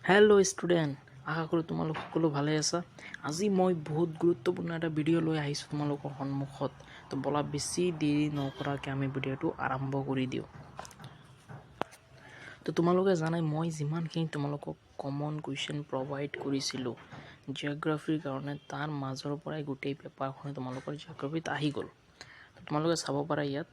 Hello' student, আশা কৰোঁ তোমালোক সকলো ভালে আছা। আজি মই বহুত গুৰুত্বপূৰ্ণ এটা ভিডিঅ' লৈ আহিছোঁ তোমালোকৰ সন্মুখত। তো ব'লা, বেছি দেৰি নকৰাকৈ আমি ভিডিঅ'টো আৰম্ভ কৰি দিওঁ। তো তোমালোকে জানাই, মই যিমানখিনি তোমালোকক কমন কুৱেশ্যন প্ৰভাইড কৰিছিলোঁ জিঅ'গ্ৰাফীৰ কাৰণে, তাৰ মাজৰ পৰাই গোটেই পেপাৰখনে তোমালোকৰ জিঅ'গ্ৰাফীত আহি গ'ল। তো তোমালোকে চাব পাৰা, ইয়াত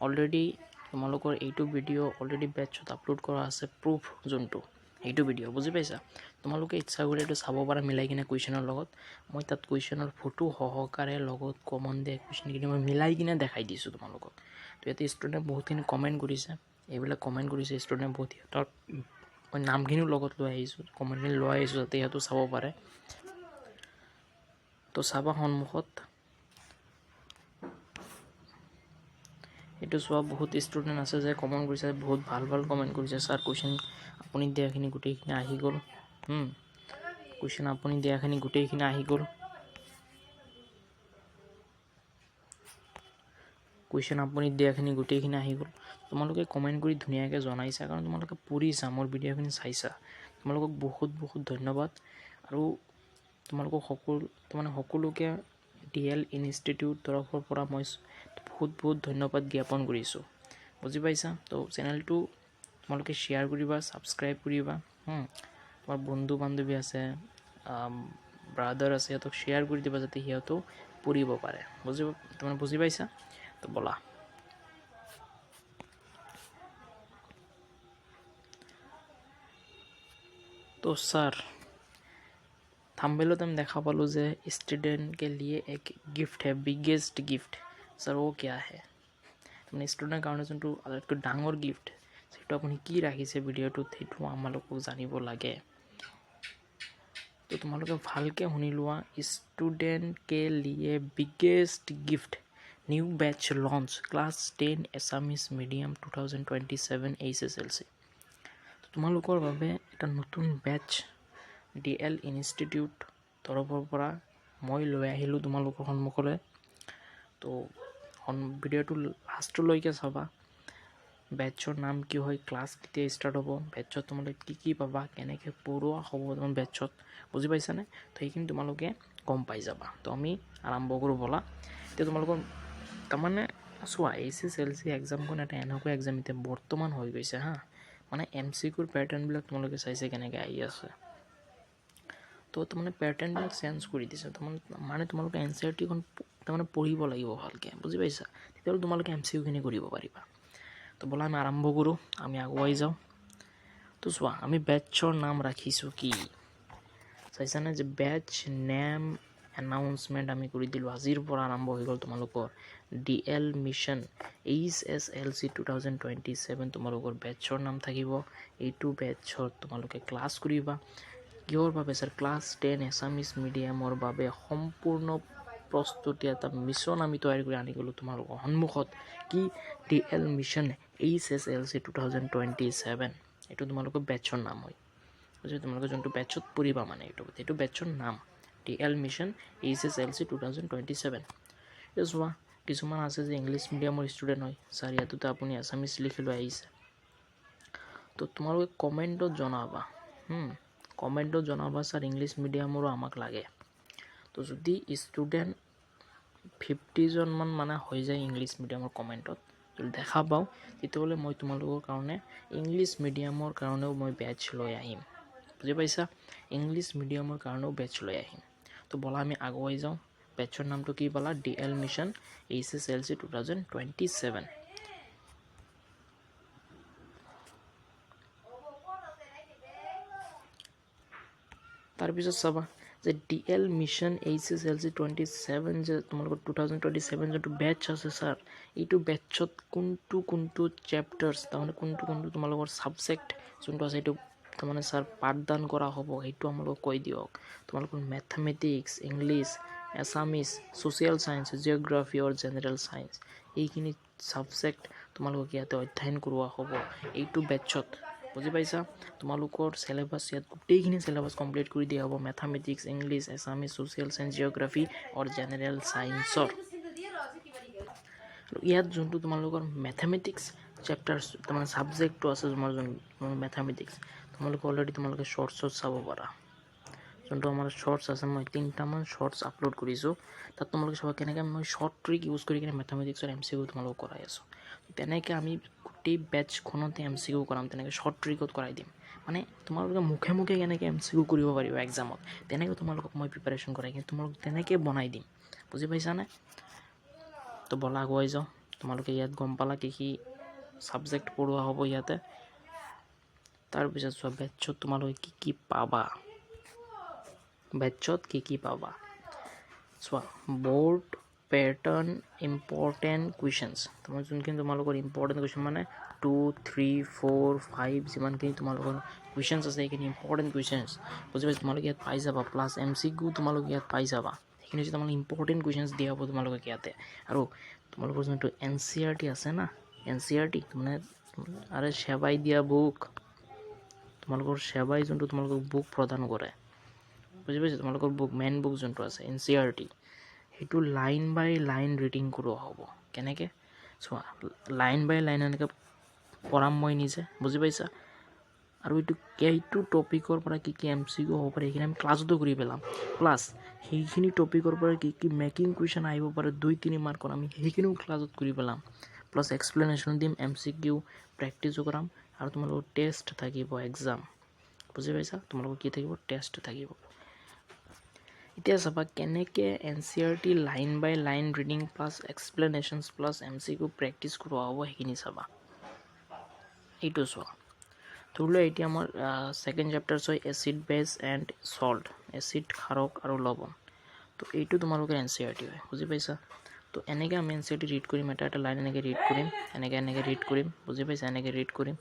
অলৰেডি তোমালোকৰ এইটো ভিডিঅ' অলৰেডি বেটছত আপলোড কৰা আছে, প্ৰুফ যোনটো এইটো ভিডিঅ', বুজি পাইছা? তোমালোকে ইচ্ছা কৰিলে এইটো চাব পাৰা মিলাই কিনে কুৱেশ্যনৰ লগত। মই তাত কুৱেশ্যনৰ ফটো সহকাৰে লগত কমন দিয়া কুৱেশ্যনখিনি মই মিলাই কিনে দেখাই দিছোঁ তোমালোকক। তো ইয়াতে ষ্টুডেণ্টে বহুতখিনি কমেণ্ট কৰিছে, এইবিলাক কমেণ্ট কৰিছে ষ্টুডেণ্ট বহুত। সিহঁতৰ মই নামখিনিও লগত লৈ আহিছোঁ, কমেণ্টখিনি লৈ আহিছোঁ যাতে সিহঁতো চাব পাৰে। তো চাবা সন্মুখত এইটো চোৱা, বহুত ষ্টুডেণ্ট আছে যে কমেণ্ট কৰিছে, বহুত ভাল ভাল কমেণ্ট কৰিছে। ছাৰ, কুৱেশ্যন আপুনি দিয়াখিনি গোটেইখিনি আহি গ'ল। কুৱেশ্যন আপুনি দিয়াখিনি গোটেইখিনি আহি গ'ল। কুৱেশ্যন আপুনি দিয়াখিনি গোটেইখিনি আহি গ'ল। তোমালোকে কমেণ্ট কৰি ধুনীয়াকৈ জনাইছা, কাৰণ তোমালোকে পঢ়িছা, মোৰ ভিডিঅ'খিনি চাইছা। তোমালোকক বহুত বহুত ধন্যবাদ আৰু তোমালোকক সকলো, তাৰমানে সকলোকে ডি এল ইনষ্টিটিউট তৰফৰ পৰা মই বহুত বহুত ধন্যবাদ জ্ঞাপন কৰিছোঁ, বুজি পাইছা? তো চেনেলটো তোমালোকে শ্বেয়াৰ কৰিবা, ছাবস্ক্ৰাইব কৰিবা। তোমাৰ বন্ধু বান্ধৱী আছে, ব্ৰাদাৰ আছে, সিহঁতক শ্বেয়াৰ কৰি দিবা যাতে সিহঁতেও পঢ়িব পাৰে। তাৰমানে বুজি পাইছা? তো ব'লা। তো ছাৰ, থাম্বনেলত আমি দেখা পালোঁ যে ষ্টুডেণ্ট के लिए एक गिफ्ट है, बिगेस्ट गिफ्ट। सर, वो क्या है? তাৰমানে ষ্টুডেণ্টৰ কাৰণে যোনটো আটাইতকৈ ডাঙৰ গিফ্ট, সেইটো আপুনি কি ৰাখিছে ভিডিঅ'টোত, সেইটো আমালোকক জানিব লাগে। তো তোমালোকে ভালকৈ শুনি লোৱা। ষ্টুডেণ্ট के लिए biggest gift, new batch launch, class 10 Assamese medium, 2027 HSLC। তোমালোকৰ বাবে এটা নতুন বেটচ ডি এল ইনষ্টিটিউট তৰফৰ পৰা মই লৈ আহিলোঁ তোমালোকৰ সন্মুখলৈ। তো ভিডিঅ'টো লাষ্টলৈকে চাবা। বেটছৰ নাম কি হয়, ক্লাছ কেতিয়া ষ্টাৰ্ট হ'ব, বেটছত তোমালোকে কি কি পাবা, কেনেকৈ পঢ়োৱা হ'ব তোমাৰ বেটছত, বুজি পাইছানে? তো সেইখিনি তোমালোকে গম পাই যাবা। তো আমি আৰম্ভ কৰোঁ ব'লা। এতিয়া তোমালোকৰ তাৰমানে চোৱা, এইচ এছ এল চি এক্সামখন এটা এনেকুৱা এক্সাম এতিয়া বৰ্তমান হৈ গৈছে হা, মানে এম চি কিউৰ পেটাৰ্ণবিলাক তোমালোকে চাইছে কেনেকৈ আহি আছে। তো তাৰমানে পেটাৰ্ণবিলাক চেঞ্জ কৰি দিছে। তাৰমানে মানে তোমালোকে এন চি আৰ টিখন তাৰমানে পঢ়িব লাগিব ভালকৈ, বুজি পাইছা? তেতিয়াহ'লে তোমালোকে এম চি কিউখিনি কৰিব পাৰিবা। তো ব'লা, আমি আৰম্ভ কৰোঁ, আমি আগুৱাই যাওঁ। তো চোৱা, আমি বেটছৰ নাম ৰাখিছোঁ কি চাইছানে যে বেটছ নেম এনাউন্সমেণ্ট আমি কৰি দিলোঁ। আজিৰ পৰা আৰম্ভ হৈ গ'ল তোমালোকৰ D L mission HSLC 2027। তোমালোকৰ বেটছৰ নাম থাকিব। এইটো বেটছত তোমালোকে ক্লাছ কৰিবা। কিহৰ বাবে ছাৰ? ক্লাছ 10 এছামিছ মিডিয়ামৰ বাবে সম্পূৰ্ণ প্ৰস্তুতি এটা মিছন আমি তৈয়াৰ কৰি আনি গ'লোঁ তোমালোকৰ সন্মুখত। কি? D L mission HSLC 2027। এইটো তোমালোকৰ বেটছৰ নাম হয়, বুজিছা? তোমালোকে যোনটো বেটছত পঢ়িবা, মানে এইটো বেটছৰ নাম D L mission HSLC 2027। এতিয়া চোৱা, কিছুমান আছে যে ইংলিছ মিডিয়ামৰ ষ্টুডেণ্ট হয়। ছাৰ, ইয়াতোতো আপুনি আছামিছ লিখি লৈ আহিছে। তো তোমালোকে কমেণ্টত জনাবা, কমেণ্টত জনাবা, ছাৰ, ইংলিছ মিডিয়ামৰো আমাক লাগে। তো যদি ষ্টুডেণ্ট 50জনমান মানে হৈ যায় ইংলিছ মিডিয়ামৰ কমেণ্টত যদি দেখা পাওঁ, তেতিয়াহ'লে মই তোমালোকৰ কাৰণে ইংলিছ মিডিয়ামৰ কাৰণেও মই বেটছ লৈ আহিম, বুজি পাইছা? ইংলিছ মিডিয়ামৰ কাৰণেও বেটছ লৈ আহিম। তো ব'লা, আমি আগুৱাই যাওঁ। বেটছৰ নামটো কি পালা? D L mission HSLC 2027। তাৰপিছত চাবা যে D L mission HSLC 27 যে তোমালোকৰ 2027 যোনটো বেটছ আছে ছাৰ, এইটো বেটছত কোনটো কোনটো চেপ্টাৰ্ছ, তাৰমানে কোনটো কোনটো তোমালোকৰ ছাবজেক্ট যোনটো আছে, সেইটো তাৰমানে ছাৰ পাঠদান কৰা হ'ব, সেইটো আমালোকক কৈ দিয়ক। তোমালোকৰ mathematics, English, Assamese, social science, geography আৰু জেনেৰেল ছায়েন্স, এইখিনি ছাবজেক্ট তোমালোকক ইয়াতে অধ্যয়ন কৰোৱা হ'ব এইটো বেটছত, বুজি পাইছা? তোমালোকৰ চিলেবাছ ইয়াত গোটেইখিনি চিলেবাছ কমপ্লিট কৰি দিয়া হ'ব, mathematics, English, Assamese, social science, geography আৰু জেনেৰেল ছায়েন্সৰ। আৰু ইয়াত যোনটো তোমালোকৰ মেথামেটিক্স চেপ্টাৰ্ছ, তাৰমানে ছাবজেক্টটো আছে তোমাৰ যোন মেথামেটিক্স, তোমালোকে অলৰেডি তোমালোকে শ্বৰ্টছত চাব পাৰা। যোনটো আমাৰ শ্বৰ্টছ আছে, মই তিনিটামান শ্বৰ্টছ আপলোড কৰিছোঁ। তাত তোমালোকে চাবা কেনেকৈ মই শ্বৰ্ট ট্ৰিক ইউজ কৰি কিনে মেথামেটিক্সৰ এমচিকিউ তোমালোকক কৰাই আছোঁ। তেনেকৈ আমি গোটেই বেটছখনতে এমচিকিউ কৰাম, তেনেকৈ শ্বৰ্ট ট্ৰিকত কৰাই দিম। মানে তোমালোকে মুখে মুখে কেনেকৈ এমচিকিউ কৰিব পাৰিবা এক্সামত, তেনেকৈ তোমালোকক মই প্ৰিপাৰেশ্যন কৰাই কিনে তোমালোক তেনেকৈ বনাই দিম। বুজি পাইছানে? তো ব'লা, আগুৱাই যাওঁ। তোমালোকে ইয়াত গম পালা কি কি ছাবজেক্ট পঢ়োৱা হ'ব ইয়াতে। তাৰপিছত চোৱা, বেটছত তোমালোকে কি কি পাবা? বেটছত কি কি পাবা চোৱা। বৰ্ড পেটাৰ্ণ ইম্পৰ্টেণ্ট কুৱেশ্যনছ, তোমাৰ যোনখিনি তোমালোকৰ ইম্পৰ্টেণ্ট কুৱেশ্যন, মানে 2, 3, 4, 5 যিমানখিনি তোমালোকৰ কুৱেশ্যনছ আছে, সেইখিনি ইম্পৰ্টেণ্ট কুৱেশ্যনছ, বুজি পাইছা, তোমালোকে ইয়াত পাই যাবা। প্লাছ এমচিকিউ তোমালোকে ইয়াত পাই যাবা। সেইখিনি হৈছে তোমালোকে ইম্পৰ্টেণ্ট কুৱেশ্যনছ দিয়া হ'ব তোমালোকক ইয়াতে। আৰু তোমালোকৰ যোনটো এনচিইআৰটি আছে না, এনচিইআৰটি মানে আৰে সেবাই দিয়া বুক, তোমালোকৰ সেবাই যোনটো তোমালোকক বুক প্ৰদান কৰে, বুজি পাইছে, তোমালোকৰ বুক, মেইন বুক যোনটো আছে এনচিইআৰটি, সেইটো লাইন বাই লাইন ৰিডিং কৰোৱা হ'ব। কেনেকৈ চোৱা, লাইন বাই লাইন এনেকৈ পঢ়াম মই নিজে, বুজি পাইছা? আৰু এইটো এইটো টপিকৰ পৰা কি কি এমচিকিউ হ'ব পাৰে, সেইখিনি আমি ক্লাছতো কৰি পেলাম। প্লাছ সেইখিনি টপিকৰ পৰা কি কি মেকিং কুৱেশ্যন আহিব পাৰে 2-3 মাৰ্কৰ, আমি সেইখিনিও ক্লাছত কৰি পেলাম। প্লাছ এক্সপ্লেনেশ্যন দিম, এমচিকিউ প্ৰেক্টিছো কৰাম আৰু তোমালোকৰ টেষ্ট থাকিব, এক্সাম, বুজি পাইছা? তোমালোকৰ কি থাকিব? টেষ্ট থাকিব। এতিয়া চাবা, কেনেকৈ NCERT line by line reading plus explanations plus MCQ practice কৰোৱা হ'ব, সেইখিনি চাবা। এইটো চোৱা, ধৰি লোৱা এতিয়া আমাৰ ছেকেণ্ড চেপ্টাৰ হয় এচিড, বেছ এণ্ড চল্ট, এচিড, ক্ষাৰক আৰু লৱণ। তো এইটো তোমালোকৰ এনচিইআৰটি হয়, বুজি পাইছা? তো এনেকৈ আমি এনচিইআৰটি ৰিড কৰিম, এটা এটা লাইন এনেকৈ ৰিড কৰিম, এনেকৈ এনেকৈ ৰিড কৰিম, বুজি পাইছা? এনেকৈ ৰিড কৰিম।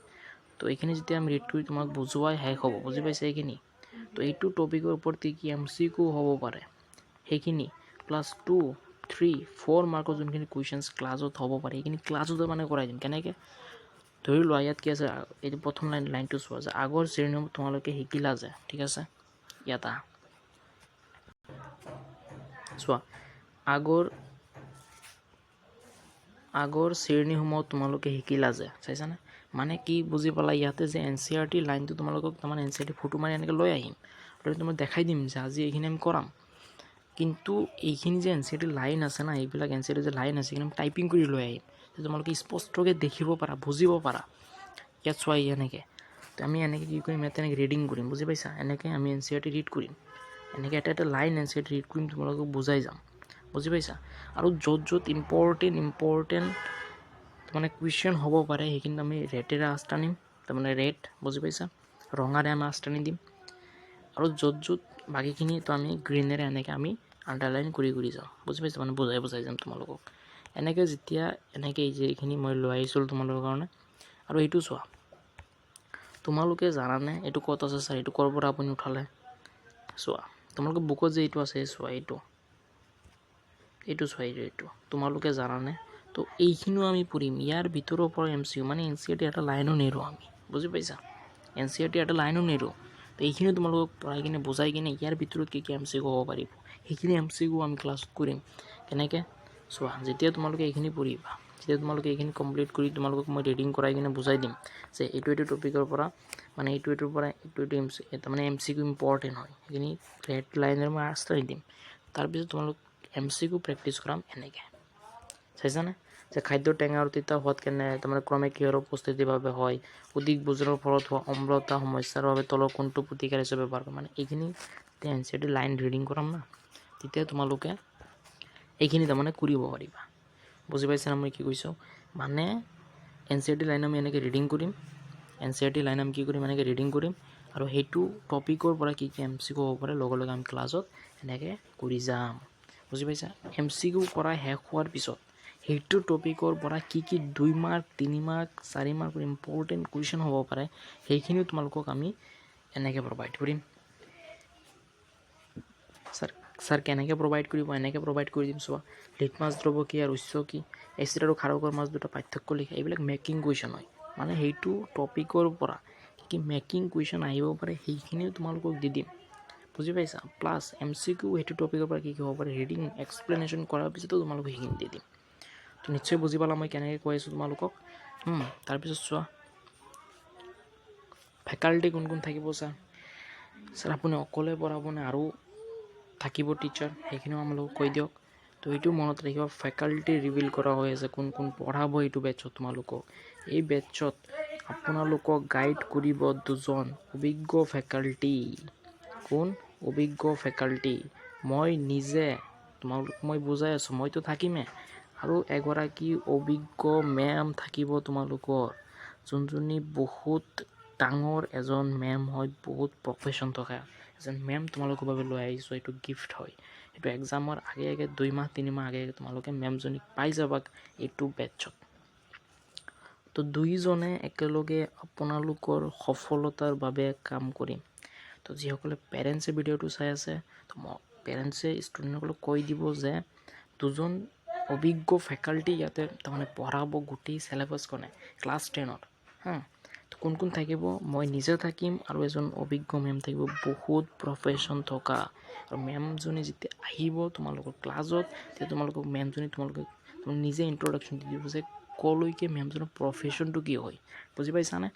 তো এইখিনি যেতিয়া আমি ৰিড কৰি তোমাক বুজোৱাই শেষ হ'ব, বুজি পাইছা এইখিনি, তো এইটো টপিকৰ ওপৰত কি কি এমচিকিউ হ'ব পাৰে সেইখিনি, প্লাছ 2, 3, 4 মাৰ্কৰ যোনখিনি কুৱেশ্যনছ ক্লাছত হ'ব পাৰে, সেইখিনি ক্লাছতে মানে কৰাই দিম। কেনেকৈ? ধৰি লোৱা ইয়াত কি আছে, এইটো প্ৰথম লাইনটো চোৱা যে আগৰ শ্ৰেণীসমূহ তোমালোকে শিকিলা যে, ঠিক আছে, ইয়াত আহা, চোৱা, আগৰ শ্ৰেণীসমূহত তোমালোকে শিকিলা যে, চাইছানে? মানে কি বুজি পালা ইয়াতে যে এনচিইআৰটি লাইনটো তোমালোকক তাৰমানে এনচিইআৰটি ফটো মাৰি এনেকৈ লৈ আহিম আৰু তোমাক দেখাই দিম যে আজি এইখিনি আমি কৰাম। কিন্তু এইখিনি যে এনচিইআৰটি লাইন আছে না, এইবিলাক এনচিইআৰটি যে লাইন আছে, সেইখিনি আমি টাইপিং কৰি লৈ আহিম যে তোমালোকে স্পষ্টকৈ দেখিব পাৰা, বুজিব পাৰা। ইয়াত চোৱা, এনেকৈ তো আমি এনেকৈ কি কৰিম, ইয়াত এনেকৈ ৰিডিং কৰিম, বুজি পাইছা? এনেকৈ আমি এনচিইআৰটি ৰিড কৰিম, এনেকৈ এটা এটা লাইন এনচিইআৰটি ৰিড কৰিম, তোমালোকক বুজাই যাম, বুজি পাইছা? আৰু য'ত য'ত ইম্পৰ্টেণ্ট ইম্পৰ্টেণ্ট মানে কুৱেশ্যন হ'ব পাৰে, সেইখিনি আমি ৰেডেৰে আঁচ টানিম, তাৰমানে ৰেড, বুজি পাইছা, ৰঙাৰে আমি আঁচ টানি দিম। আৰু য'ত য'ত বাকীখিনি তো আমি গ্ৰীণেৰে এনেকৈ আমি আণ্ডাৰলাইন কৰি কৰি যাওঁ, বুজি পাইছা? মানে বুজাই বুজাই যাম তোমালোকক। এনেকৈ যেতিয়া এনেকৈ এই যে এইখিনি মই লৈ আহিছিলোঁ তোমালোকৰ কাৰণে। আৰু এইটো চোৱা, তোমালোকে জানানে এইটো ক'ত আছে? ছাৰ, এইটো ক'ৰ পৰা আপুনি উঠালে? চোৱা, তোমালোকে বুকত যে এইটো আছে, চোৱা এইটো, এইটো চোৱা, এইটো, এইটো তোমালোকে জানানে? তো এইখিনিও আমি পঢ়িম। ইয়াৰ ভিতৰৰ পৰা এমচিকিউ, মানে এনচিইআৰটি এটা লাইনো নেৰোঁ আমি, বুজি পাইছা? এনচিইআৰটি এটা লাইনো নেৰোঁ। তো এইখিনি তোমালোকক পঢ়াই কিনে, বুজাই কিনে ইয়াৰ ভিতৰত কি কি এমচিকিউ হ'ব পাৰিব, সেইখিনি এমচিকিউ আমি ক্লাছত কৰিম। কেনেকৈ চোৱা, যেতিয়া তোমালোকে এইখিনি পঢ়িবা, যেতিয়া তোমালোকে এইখিনি কমপ্লিট কৰি তোমালোকক মই ৰিডিং কৰাই কিনে বুজাই দিম যে এইটো এইটো টপিকৰ পৰা, মানে এইটো এইটোৰ পৰা এইটো এইটো এম চি, তাৰমানে এমচিকিউ ইম্পৰ্টেণ্ট হয়, সেইখিনি ৰেড লাইনেৰে মই আঁচ টানি দিম। তাৰপিছত তোমালোক এমচিকিউ প্ৰেক্টিছ কৰাম এনেকৈ। চাইছানে যে খাদ্য টেঙা আৰু তিতা সোৱাদ কেনে তাৰমানে ক্ৰমে কিহৰ উপস্থিতিৰ বাবে হয়? অধিক ভোজনৰ ফলত হোৱা অম্লতা সমস্যাৰ বাবে তলৰ কোনটো প্ৰতিকাৰ হিচাপে ব্যৱহাৰ কৰে? মানে এইখিনি যেতিয়া এনচিইআৰটি লাইন ৰিডিং কৰাম না, তেতিয়া তোমালোকে এইখিনি তাৰমানে কৰিব পাৰিবা। বুজি পাইছানে মই কি কৈছোঁ? মানে এনচিইআৰটি লাইন আমি এনেকৈ ৰিডিং কৰিম, এনচিইআৰটি লাইন আমি কি কৰিম, এনেকৈ ৰিডিং কৰিম আৰু সেইটো টপিকৰ পৰা কি কি এমচিকিউ হ'ব পাৰে, লগে লগে আমি ক্লাছত এনেকৈ কৰি যাম, বুজি পাইছা? এমচিকিউ কৰা শেষ হোৱাৰ পিছত সেইটো টপিকৰ পৰা কি কি 2 মাৰ্ক, 3 মাৰ্ক, 4 মাৰ্কৰ ইম্পৰ্টেণ্ট কুৱেশ্যন হ'ব পাৰে, সেইখিনিও তোমালোকক আমি এনেকৈ প্ৰভাইড কৰিম। ছাৰ, ছাৰ, কেনেকৈ প্ৰভাইড কৰিব? এনেকৈ প্ৰভাইড কৰি দিম। চোৱা, লিটমাছ দ্ৰৱ কি আৰু উৎস কি? এচিড আৰু ক্ষাৰকৰ মাজ দুটা পাৰ্থক্য লিখা। এইবিলাক মেকিং কুৱেশ্যন হয়। মানে সেইটো টপিকৰ পৰা কি কি মেকিং কুৱেশ্যন আহিব পাৰে, সেইখিনিও তোমালোকক দি দিম, বুজি পাইছা? প্লাছ এমচিকিউ সেইটো টপিকৰ পৰা কি কি হ'ব পাৰে, ৰিডিং এক্সপ্লেনেশ্যন কৰাৰ পিছতো তোমালোকক সেইখিনি দি দিম। তো নিশ্চয় বুজি পালা মই কেনেকৈ কৈ আছোঁ তোমালোকক। তাৰপিছত চোৱা, ফেকাল্টি কোন কোন থাকিব ছাৰ? ছাৰ, আপুনি অকলে পঢ়াবনে আৰু থাকিব টিচাৰ? সেইখিনিও আমালোকক কৈ দিয়ক। তো এইটো মনত ৰাখিব, ফেকাল্টি ৰিভিল কৰা হৈ আছে, কোন কোন পঢ়াব এইটো বেটছত তোমালোকক। এই বেটছত আপোনালোকক গাইড কৰিব দুজন অভিজ্ঞ ফেকাল্টি। কোন অভিজ্ঞ ফেকাল্টি? মই নিজে তোমালোক মই বুজাই আছোঁ, মইতো থাকিমেই আৰু এগৰাকী অভিজ্ঞ মেম থাকিব তোমালোকৰ, যোনজনী বহুত ডাঙৰ এজন মেম হয়, বহুত প্ৰফেশ্যন থকা এজন মেম তোমালোকৰ বাবে লৈ আহিছোঁ। এইটো গিফ্ট হয়। এইটো এক্সামৰ আগে আগে, 2 মাহ 3 মাহ আগে আগে তোমালোকে মেমজনীক পাই যাবা এইটো বেটছত। তো দুইজনে একেলগে আপোনালোকৰ সফলতাৰ বাবে কাম কৰিম। তো যিসকলে পেৰেণ্টছে ভিডিঅ'টো চাই আছে, তো পেৰেণ্টছে ষ্টুডেণ্টসকলক কৈ দিব যে দুজন অভিজ্ঞ ফেকাল্টি ইয়াতে তাৰমানে পঢ়াব গোটেই চিলেবাছখনে ক্লাছ 10ৰ। হা, তো কোন কোন থাকিব? মই নিজে থাকিম আৰু এজন অভিজ্ঞ মেম থাকিব, বহুত প্ৰফেশ্যন থকা। আৰু মেমজনী যেতিয়া আহিব তোমালোকৰ ক্লাছত, তেতিয়া তোমালোকক মেমজনী তোমালোকে নিজে ইণ্ট্ৰডাকশ্যন দি দিব যে ক'লৈকে মেমজনৰ প্ৰফেশ্যনটো কি হয়। বুজি পাইছানে?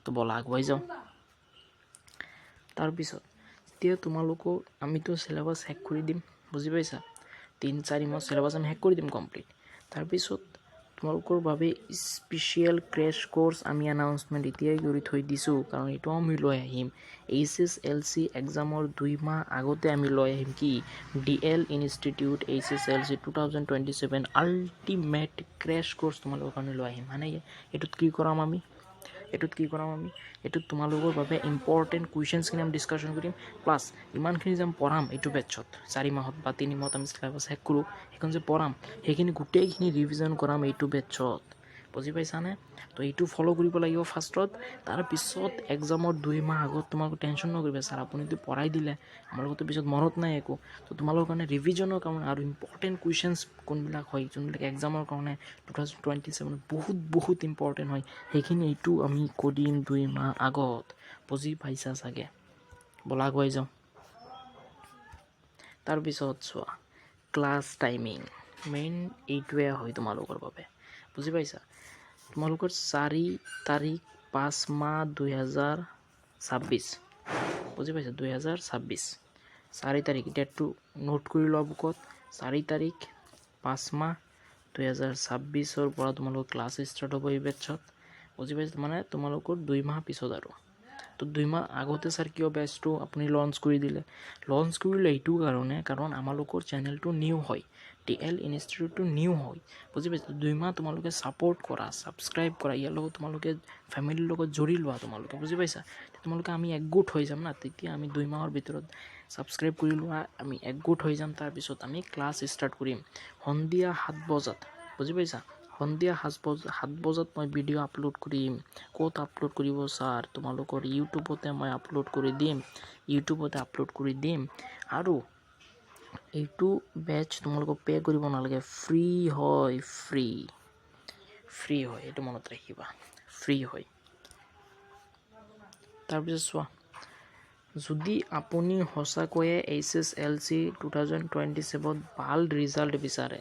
তো ব'লা, আগুৱাই যাওঁ। তাৰপিছত যেতিয়া তোমালোকক আমিতো চিলেবাছ শেষ কৰি দিম, বুজি পাইছা? 3-4 মাহ চিলেবাছ আমি শেষ কৰি দিম কমপ্লিট। তাৰপিছত তোমালোকৰ বাবে স্পেচিয়েল ক্ৰেছ কৰ্চ আমি এনাউন্সমেণ্ট এতিয়াই কৰি থৈ দিছোঁ, কাৰণ এইটোও আমি লৈ আহিম। এইচএছএলচি এক্সামৰ 2 মাহ আগতে আমি লৈ আহিম কি? DL institute HSLC 2027 ultimate crash course তোমালোকৰ কাৰণে লৈ আহিম। মানে এইটোত কি কৰাম আমি? এইটোত কি কৰাম আমি? এইটোত তোমালোকৰ বাবে ইম্পৰ্টেণ্ট কুৱেশ্যনছখিনি আমি ডিছকাশ্যন কৰিম। প্লাছ ইমানখিনি যে আমি পঢ়াম এইটো বেটছত, 4 মাহত বা 3 মাহত আমি চিলেবাছ শেষ কৰোঁ, সেইখন যে পঢ়াম, সেইখিনি গোটেইখিনি ৰিভিজন কৰাম এইটো বেটছত। বুজি পাইছানে? তো এইটো ফ'ল' কৰিব লাগিব ফাৰ্ষ্টত। তাৰপিছত এক্সামৰ 2 মাহ আগত তোমালোকে টেনশ্যন নকৰিবা, ছাৰ, আপুনিতো পঢ়াই দিলে, আমাৰ লগতো পিছত মনত নাই একো। তো তোমালোকৰ কাৰণে ৰিভিজনৰ কাৰণে আৰু ইম্পৰ্টেণ্ট কুৱেশ্যনছ কোনবিলাক হয়, যোনবিলাক এক্সামৰ কাৰণে 2027ত বহুত বহুত ইম্পৰ্টেণ্ট হয়, সেইখিনি এইটো আমি কৰিম 2 মাহ আগত। বুজি পাইছা চাগে? ব'লা, আগুৱাই যাওঁ। তাৰপিছত চোৱা, ক্লাছ টাইমিং মেইন এইটোৱে হয় তোমালোকৰ বাবে। বুজি পাইছা? তোমালোকৰ 4 তাৰিখ 5 মাহ 2026, বুজি পাইছা? 2026 4 তাৰিখ, ডেটটো নোট কৰি লোৱা বুকত। 4 তাৰিখ 5 মাহ 2026ৰ পৰা তোমালোকৰ ক্লাছ ষ্টাৰ্ট হ'ব এই বেটছত। বুজি পাইছা? মানে তোমালোকৰ 2 মাহ পিছত। আৰু তো 2 মাহ আগতে ছাৰ কিয় বেটছটো আপুনি লঞ্চ কৰি দিলে? লঞ্চ কৰিলে এইটো কাৰণে, কাৰণ আমালোকৰ চেনেলটো নিউ হয়, ডিএল ইনষ্টিটিউটটো নিউ হয়। বুজি পাইছা? 2 মাহ তোমালোকে ছাপৰ্ট কৰা, ছাবস্ক্ৰাইব কৰা, ইয়াৰ লগত তোমালোকে ফেমিলিৰ লগত জড়ি লোৱা তোমালোকে। বুজি পাইছা? তোমালোকে আমি একগোট হৈ যাম না, তেতিয়া আমি 2 মাহৰ ভিতৰত ছাবস্ক্ৰাইব কৰি লোৱা, আমি একগোট হৈ যাম। তাৰপিছত আমি ক্লাছ ষ্টাৰ্ট কৰিম সন্ধিয়া 7 বজাত। বুজি পাইছা? সন্ধিয়া 7 বজাত মই ভিডিঅ' আপলোড কৰিম। ক'ত আপলোড কৰিব ছাৰ? তোমালোকৰ ইউটিউবতে মই আপলোড কৰি দিম, ইউটিউবতে আপলোড কৰি দিম। আৰু এইটো বেচ তোমালোকক পে' কৰিব নালাগে, ফ্ৰী হয়, ফ্ৰী, ফ্ৰী হয়। এইটো মনত ৰাখিবা, ফ্ৰী হয়। তাৰপিছত চোৱা, যদি আপুনি সঁচাকৈয়ে এইচএছএলচি 2027ত ভাল ৰিজাল্ট বিচাৰে,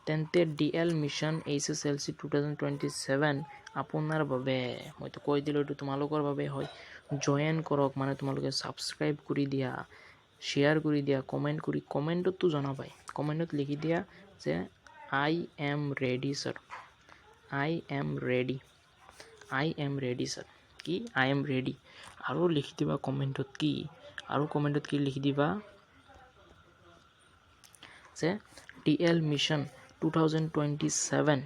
তেন্তে DL mission HSLC 2027 আপোনাৰ বাবে। মইতো কৈ দিলোঁ, এইটো তোমালোকৰ বাবে হয়। জইন কৰক, মানে তোমালোকে ছাবস্ক্ৰাইব কৰি দিয়া, শ্বেয়াৰ কৰি দিয়া, কমেণ্ট কৰি, কমেণ্টততো জনাবাই। কমেণ্টত লিখি দিয়া যে "I am ready, sir, I am ready, I am ready, sir." কি? "I am ready." আৰু লিখি দিবা কমেণ্টত কি? আৰু কমেণ্টত কি লিখি দিবা যে DL mission 2027,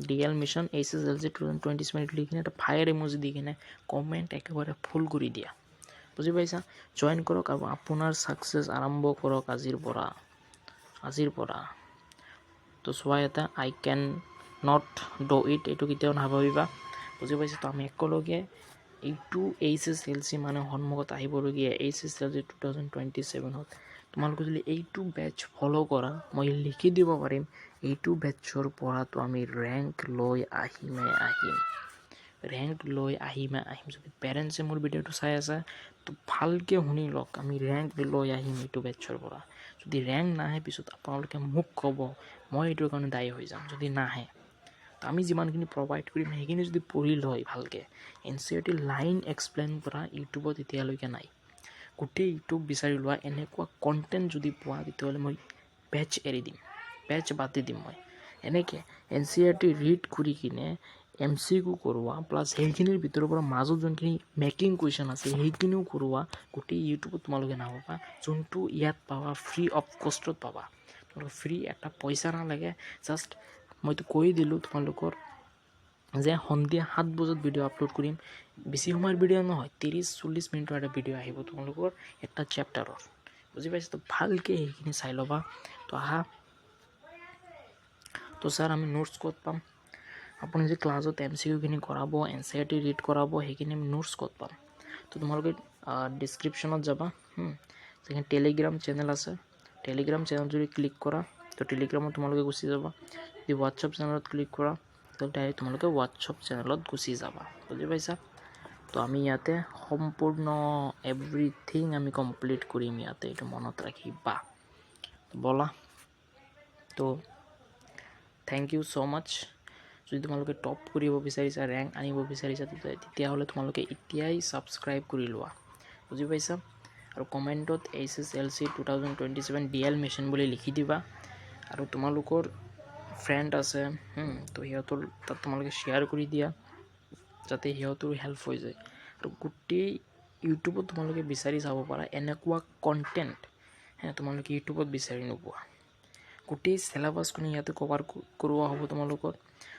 DL mission HSLC 2027 লিখি কিনে এটা ফায়াৰ ইমজি দি কিনে কমেণ্ট একেবাৰে ফুল কৰি দিয়া। বুজি পাইছা? জইন কৰক আৰু আপোনাৰ ছাকচেছ আৰম্ভ কৰক আজিৰ পৰা, আজিৰ পৰা। তো চোৱা, এটা "I can not do it", এইটো কেতিয়াও নাভাবিবা। বুজি পাইছা? তো আমি একেলগে এইটো এইচএছএলচি, মানে সন্মুখত আহিবলগীয়া এইচএছএলচি 2027ত তোমালোকে যদি এইটো বেটছ ফ'ল' কৰা, মই লিখি দিব পাৰিম, এইটো বেটছৰ পৰাতো আমি ৰেংক লৈ আহিমে আহিম, ৰেংক লৈ আহিমে আহিম। যদি পেৰেণ্টছে মোৰ ভিডিঅ'টো চাই আছে, তো ভালকৈ শুনি লওক, আমি ৰেংক লৈ আহিম এইটো বেটছৰ পৰা। যদি ৰেংক নাহে, পিছত আপোনালোকে মোক ক'ব, মই এইটোৰ কাৰণে দায়ী হৈ যাম যদি নাহে। তো আমি যিমানখিনি প্ৰভাইড কৰিম, সেইখিনি যদি পঢ়ি লয় ভালকৈ, এনচিইআৰটি লাইন এক্সপ্লেইন কৰা ইউটিউবত এতিয়ালৈকে নাই। গোটেই ইউটিউব বিচাৰি লোৱা, এনেকুৱা কণ্টেণ্ট যদি পোৱা, তেতিয়াহ'লে মই বেচ এৰি দিম, বেচ বাদ দি দিম মই। এনেকৈ এনচিইআৰটি ৰিড কৰি কিনে এমচিকিউ কৰোৱা, প্লাছ সেইখিনিৰ ভিতৰৰ পৰা মাজত যোনখিনি মেকিং কুৱেশ্যন আছে, সেইখিনিও কৰোৱা, গোটেই ইউটিউবত তোমালোকে নাপাবা, যোনটো ইয়াত পাবা। ফ্ৰী অফ কষ্টত পাবা তোমালোকে, ফ্ৰী, এটা পইচা নালাগে। জাষ্ট মইতো কৈ দিলোঁ তোমালোকৰ যে সন্ধিয়া 7 বজাত ভিডিঅ' আপলোড কৰিম। বেছি সময়ৰ ভিডিঅ' নহয়, 30-40 মিনিটৰ এটা ভিডিঅ' আহিব তোমালোকৰ এটা চেপ্টাৰৰ, বুজি পাইছা? তো ভালকৈ সেইখিনি চাই ল'বা। তো আহা, তো ছাৰ, আমি নোটছ ক'ত পাম? আপুনি যে ক্লাছত এমচিকিউখিনি কৰাব, এনচিইআৰটি ৰিড কৰাব, সেইখিনি আমি নোটছ ক'ত পাম? তো তোমালোকে ডিছক্ৰিপশ্যনত যাবা, সেইখিনি টেলিগ্ৰাম চেনেল আছে। টেলিগ্ৰাম চেনেল যদি ক্লিক কৰা, তো টেলিগ্ৰামত তোমালোকে গুচি যাবা। যদি হোৱাটছআপ চেনেলত ক্লিক কৰা, তো ডাইৰেক্ট তোমালোকে হোৱাটছআপ চেনেলত গুচি যাবা, বুজি পাইছা? তো আমি ইয়াতে সম্পূৰ্ণ এভৰিথিং আমি কমপ্লিট কৰিম ইয়াতে, এইটো মনত ৰাখিবা। ব'লা, তো thank you so মাচ্চ। যদি তোমালোকে টপ কৰিব বিচাৰিছা, ৰেংক আনিব বিচাৰিছা, তেতিয়াহ'লে তোমালোকে এতিয়াই ছাবস্ক্ৰাইব কৰি লোৱা, বুজি পাইছা? আৰু কমেণ্টত HSLC 2027 DL mission বুলি লিখি দিবা। আৰু তোমালোকৰ ফ্ৰেণ্ড আছে, তো সিহঁতৰ তাত তোমালোকে শ্বেয়াৰ কৰি দিয়া, যাতে সিহঁতৰো হেল্প হৈ যায়। আৰু গোটেই ইউটিউবত তোমালোকে বিচাৰি চাব পাৰা, এনেকুৱা কণ্টেণ্ট হে তোমালোকে ইউটিউবত বিচাৰি নোপোৱা। গোটেই চিলেবাছখিনি ইয়াতে কভাৰ কৰোৱা হ'ব তোমালোকৰ।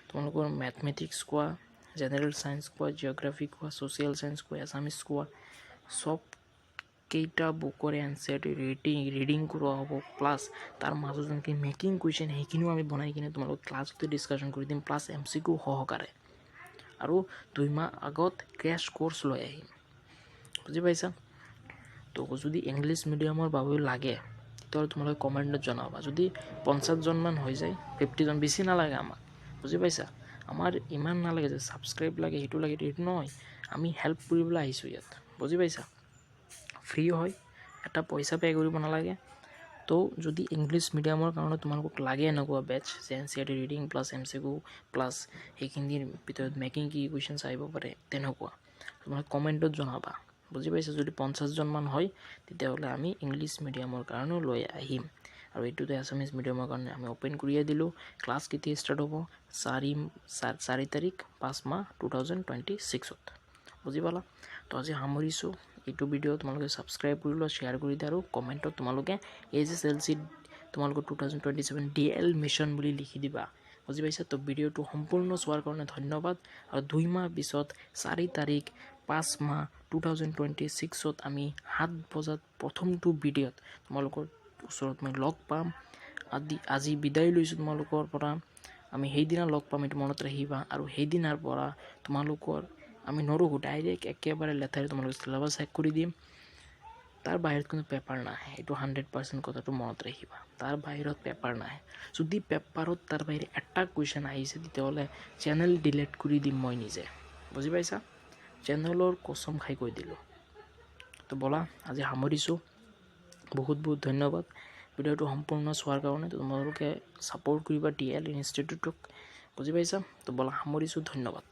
তোমালোকৰ মেথমেটিক্স কোৱা, জেনেৰেল ছায়েন্স কোৱা, জিঅ'গ্ৰাফি কোৱা, ছ'চিয়েল ছায়েন্স কোৱা, এছামিছ কোৱা, চব কেইটা বুকৰে এনচিইআৰটি ৰিডিং কৰোৱা হ'ব। প্লাছ তাৰ মাজত যোনখিনি মেকিং কুৱেশ্যন, সেইখিনিও আমি বনাই কিনে তোমালোক ক্লাছতে ডিছকাশ্যন কৰি দিম, প্লাছ এমচিকিউ সহকাৰে। আৰু 2 মাহ আগত ক্ৰেছ কৰ্চ লৈ আহিম, বুজি পাইছা? তো যদি ইংলিছ মিডিয়ামৰ বাবেও লাগে, তেতিয়াহ'লে তোমালোকে কমেণ্টত জনাবা। যদি 50জনমান হৈ যায়, 50জন, বেছি নালাগে আমাক, বুজি পাইছা? আমাৰ ইমান নালাগে যে ছাবস্ক্ৰাইব লাগে, সেইটো লাগে, সেইটো নহয়। আমি হেল্প কৰিবলৈ আহিছোঁ ইয়াত, বুজি পাইছা? ফ্ৰী হয়, এটা পইচা পে' কৰিব নালাগে। তো যদি ইংলিছ মিডিয়ামৰ কাৰণে তোমালোকক লাগে এনেকুৱা বেটছ যে NCERT reading plus MCQ plus সেইখিনিৰ ভিতৰত মেকিং কি কুৱেশ্যনছ আহিব পাৰে, তেনেকুৱা তোমালোকে কমেণ্টত জনাবা, বুজি পাইছা? যদি 50জনমান হয়, তেতিয়াহ'লে আমি ইংলিছ মিডিয়ামৰ কাৰণেও লৈ আহিম। আৰু এইটোতে আছামিজ মিডিয়ামৰ কাৰণে আমি অ'পেন কৰিয়ে দিলোঁ। ক্লাছ কেতিয়া ষ্টাৰ্ট হ'ব? 4 তাৰিখ, 5 মাহ, 2026ত, বুজি পালা? তো আজি সামৰিছোঁ এইটো ভিডিঅ'। তোমালোকে ছাবস্ক্ৰাইব কৰি লোৱা, শ্বেয়াৰ কৰি দিয়া আৰু কমেণ্টত তোমালোকে এইচএছএলচি তোমালোকৰ 2027 DL mission বুলি লিখি দিবা, বুজি পাইছা? তো ভিডিঅ'টো সম্পূৰ্ণ চোৱাৰ কাৰণে ধন্যবাদ। আৰু 2 মাহ পিছত 4 তাৰিখ, 5 মাহ, 2026ত আমি 7 বজাত প্ৰথমটো ভিডিঅ'ত তোমালোকৰ ওচৰত মই লগ পাম। আজি বিদায় লৈছোঁ তোমালোকৰ পৰা। আমি সেইদিনা লগ পাম, এইটো মনত ৰাখিবা। আৰু সেইদিনাৰ পৰা তোমালোকৰ আমি নৰখোঁ, ডাইৰেক্ট একেবাৰে লেঠাৰে তোমালোকৰ চিলেবাছ শেষ কৰি দিম। তাৰ বাহিৰত কোনো পেপাৰ নাহে, এইটো 100% কথাটো মনত ৰাখিবা। তাৰ বাহিৰত পেপাৰ নাহে। যদি পেপাৰত তাৰ বাহিৰে এটা কুৱেশ্যন আহিছে, তেতিয়াহ'লে চেনেল ডিলিট কৰি দিম মই নিজে, বুজি পাইছা? চেনেলৰ কচম খাই কৈ দিলোঁ। তো ব'লা, আজি সামৰিছোঁ। বহুত বহুত ধন্যবাদ ভিডিঅ'টো সম্পূৰ্ণ চোৱাৰ কাৰণে। তোমালোকে ছাপোৰ্ট কৰিবা ডি এল ইনষ্টিটিউটক, বুজি পাইছা? তো ব'লা, সামৰিছোঁ, ধন্যবাদ।